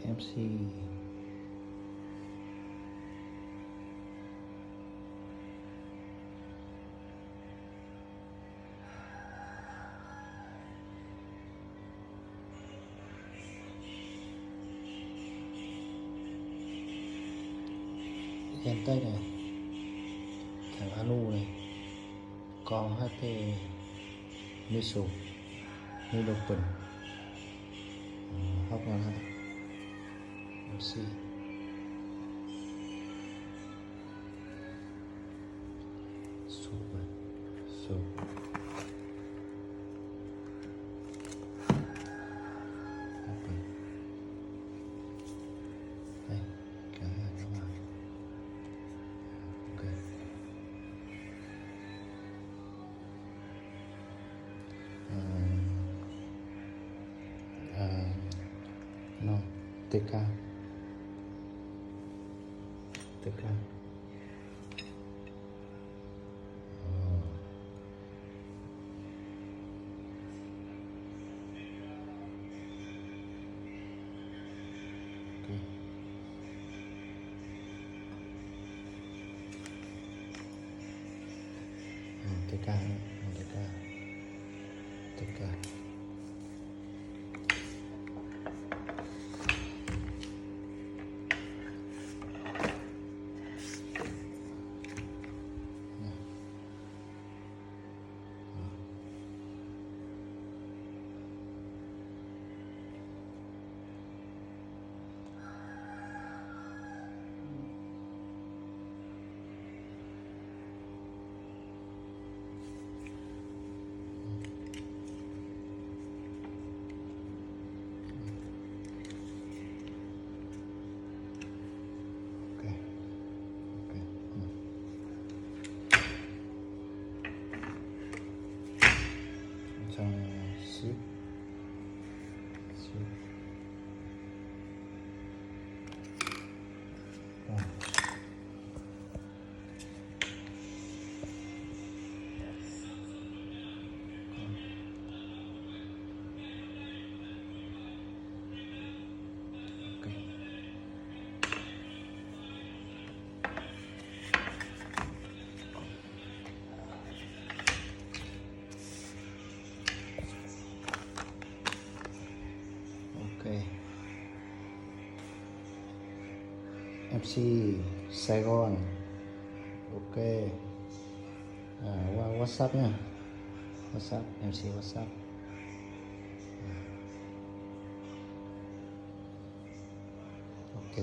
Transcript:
ເອັມຊີ ແຂນໃຕ້ນີ້ ແຂນອານຸນີ້ ກອງໃຫ້ເປ ມີສູ ມີໂດເປິນ ອາ ຮອບງານໃຫ້ ເອັມຊີ ສູ ສູ ໂດເປິນ ໄປ ກະຫາລະຫວ່າງ ໂອເຄ ເອີ ເອີ ເນາະ ເຕກາ ເຕກາ ອໍ ໂອເຄ ອາ ເຕກາ ເຕກາ ເຕກາ. ໂອເຄ ໂອເຄ ອືມ ຈັ່ງຊິ ຊິ ອືມ. ໂອເຄ ເອັມຊີ ໄຊກອນ ໂອເຄ ອາ ວ່າ ວັອດຊັບເນາະ ວັອດຊັບ ເອັມຊີ ວັອດຊັບ ອາ ໂອເຄ.